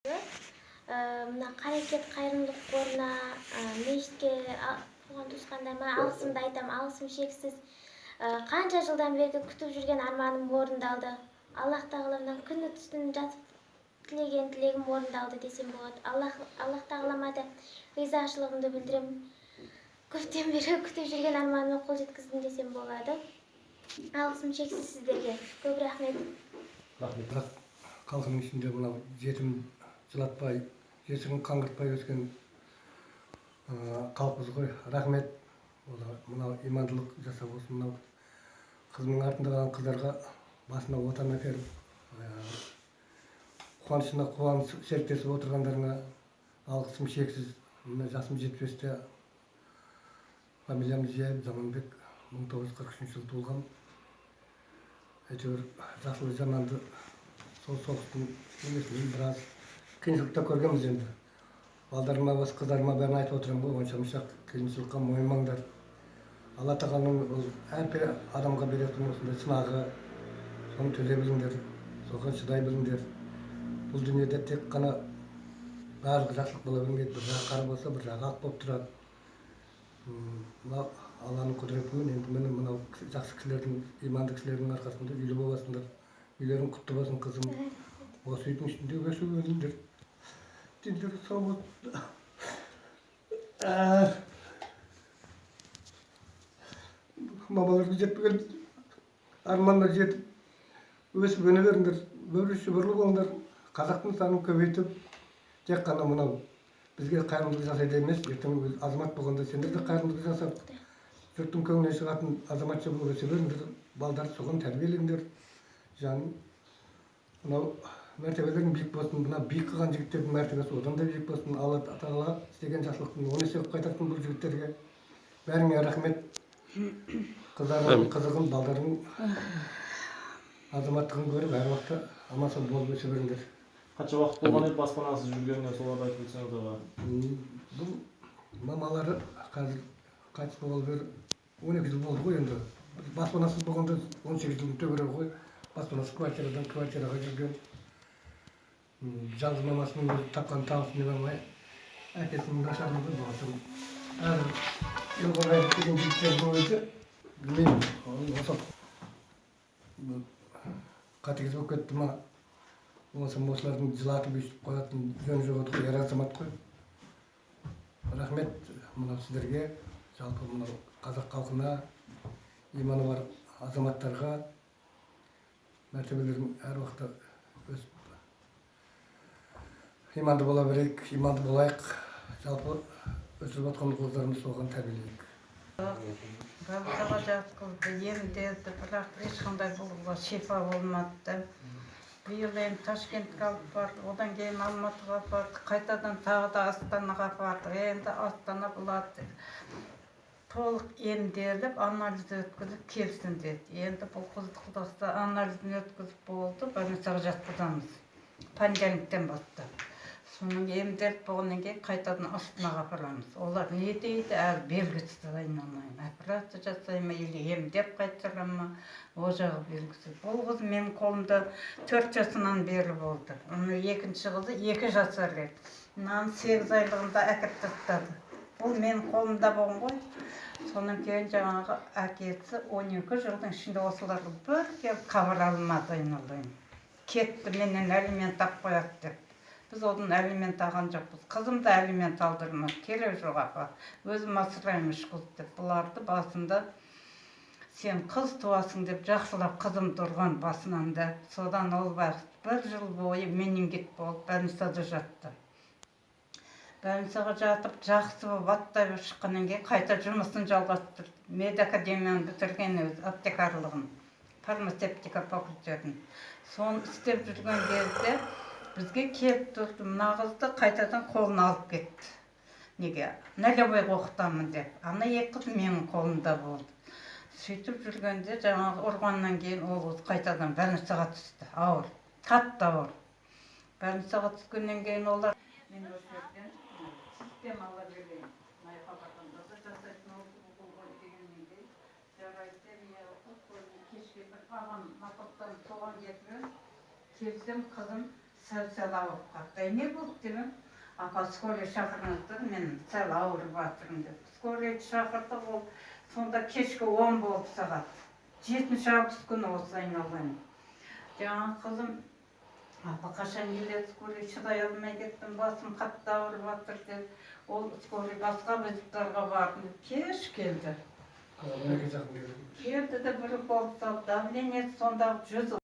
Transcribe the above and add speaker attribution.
Speaker 1: Мына Қарекет қайырымдылық қорына, мешітке, туған-туысқандарыма алғысымды айтамын, алғысым шексіз. Қанша жылдан бергі күтіп жүрген арманым орындалды. Аллах тағаламнан күні түстін жатып тілеген тілегім орындалды десем болады. Аллах тағалама да ризашылығымды білдіремін. Көптен бері күтіп жүрген арманыма қол жеткіздім десем болады. Алғысым шексіз сіздерге. Көп рахмет.
Speaker 2: Рахмет.
Speaker 3: Қазақ халқының ішінде мынау жетім жылатпай, жесірін қаңғыртпай өскен халықпыз ғой. Рахмет. Олар мынау имандылық жасап, осы мынау қызымның артында қалған қыздарға басына отан әперіп, қуанышына қуаныш серіктесіп отырғандарыңа алғысым шексіз. Мына жасым 75-те, фамилиям Зияев Заманбек, 1943 жылы туылғам. Әйтеуір жақсылы жаманды сол соғыстың немесінен біраз қиыншылықта көргенбіз енді. Балдарыма, басқа қыздарыма бәрін айтып отырамын ғой, онша мұнша қиыншылыққа мойымаңдар. Алла тағаланың ол әр адамға беретін осындай сынағы, соны төзе біліңдер, соған шыдай біліңдер. Бұл дүниеде тек қана барлығы жақсылық бола бермейді, бір жағы қара болса, бір жағы ақ болып тұрады. Мынау Алланың құдіретімен енді, міне, мынау жақсы кісілердің, иманды кісілердің арқасында үйлі боласыңдар. Үйлерің құтты болсын, қызым. Осы үйдің ішінде өсіп өніңдер, дендері сау болсын. Мамаларға жетпеген арманына жетіп, өсіп өне беріңдер, бөрі шүбірлі болыңдар. Қазақтың санын көбейтіп, тек қана мынау бізге қайырымдылық жасайды емес, ертең өз азамат болғанда сендер де қайырымдылық жасап, жұрттың көңілінен шығатын азаматша болып өсе беріңдер. Балдарды соған тәрбиелеңдер, жаным. Мынау мәртебелерің биік болсын, мына биік қылған жігіттердің мәртебесі одан да биік болсын. Алла тағала істеген жақсылықтың 10 есе қылып қайтарсын бұл жігіттерге. Бәріңе рахмет. Қыздарың қызығын, балдарың азаматтығын көріп, әр уақытта аман сау болып өсе беріңдер.
Speaker 2: Қанша уақыт болған еді баспанасыз жүргеніне, соларды айтып өтсеңіз, аға.
Speaker 3: Бұл мамалары қазір қайтыс болғалы бері 12 жыл болды ғой енді. Біз баспанасыз болғанда 18 жылдың төңірегі ғой. Баспанасыз квартирадан квартираға жүрген. Жалғыз мамасының өзі тапқан табысын алмай, әкесінің нашарлығы болсын. Әр Елғораев деген жігіттердің өзі, білмеймін, ол осы қатыгез болып кетті ма, болмаса осылардың жылатып өйстіп қоятын жөні жоқ еді ғой, ер азамат қой. Рахмет мынау сіздерге, жалпы мынау қазақ халқына, иманы бар азаматтарға. Мәртебелерің әр уақытта өсіп, иманды бола берейік, иманды болайық. Жалпы өсіріп жатқан қыздарымызды соған тәрбиелейік.
Speaker 4: Больницаға жатқызды, емделді, бірақ ешқандай бұл шифа болмады да. Биыл енді Ташкентке алып барды, одан кейін Алматыға апарды, қайтадан тағы да Астанаға апардық. Енді Астана бұларды толық емделіп, анализ өткізіп келсін деді. Енді бұл қызды құдасы анализін өткізіп болды, больницаға жатқызамыз понедельниктен бастап. Соның емделіп болғаннан кейін қайтадан Астанаға апарамыз. Олар не дейді, әлі белгісіз, айналайын. Операция жасай ма или емдеп қайтара ма, ол жағы белгісіз. Бұл қыз менің қолымда 4 жасынан бері болды. Оның екінші қызы 2 жасар еді. Мынаны 8 айлығында әкеліп тастады. Бұл менің қолымда болған ғой. Содан кейін жаңағы әкесі 12 жылдың ішінде осыларға бір келіп хабар алмады, айналайын. Кетті, менен алимент алып қояды деп. Біз одан алимент алған жоқпыз. Қызым да алимент алдырмады. Керек жоқ, апа, өзім асыраймын үш қыз деп. Бұларды басында сен қыз туасың деп жақсылап қызымды ұрған басынан да. Содан ол байғұс бір жыл бойы менингит болып больницада жатты. Больницаға жатып, жақсы болып, аттай болып шыққаннан кейін қайта жұмысын жалғастырды. Медакадемияны бітірген өзі, аптекарлығын, фармацевтика факультетін. Соны істеп жүрген кезде бізге келіп тұрды. Мына қызды қайтадан қолына алып кетті. Неге? Нолевойға оқытамын деп. Ана екі қыз менің қолымда болды. Сөйтіп жүргенде жаңағы ұрғаннан кейін ол қыз қайтадан больницаға түсті. Ауыр, қатты ауыр. Больницаға түскеннен кейін олар мен осы жерден система ала берейін. Мына барғанда да жасайтын ол ғой дегеннен кейін жарайды деп не қылып, кешке бір ағам Мақұлдан соған кетіп едім. Келсем, қызым Сәл сәл ауырып қалыпты. «Ай, не болды?» – деп едім. «Апа, скорый шақырыңыздар, мен сәл ауырып жатырмын», – деп. Скорыйды шақырдық. Ол сонда кешкі 10 болды сағат, 7 август күні осы, айналайын. Жаңағы қызым: «Апа, қашан келеді скорый, шыдай алмай кеттім, басым қатты ауырып жатыр», – деді. Ол скорый басқа вызовтарға бардым деп кеш келді.
Speaker 3: 12-ге жақын келді.
Speaker 4: Келді де, бір укол салды. Давлениесі сондағы 100.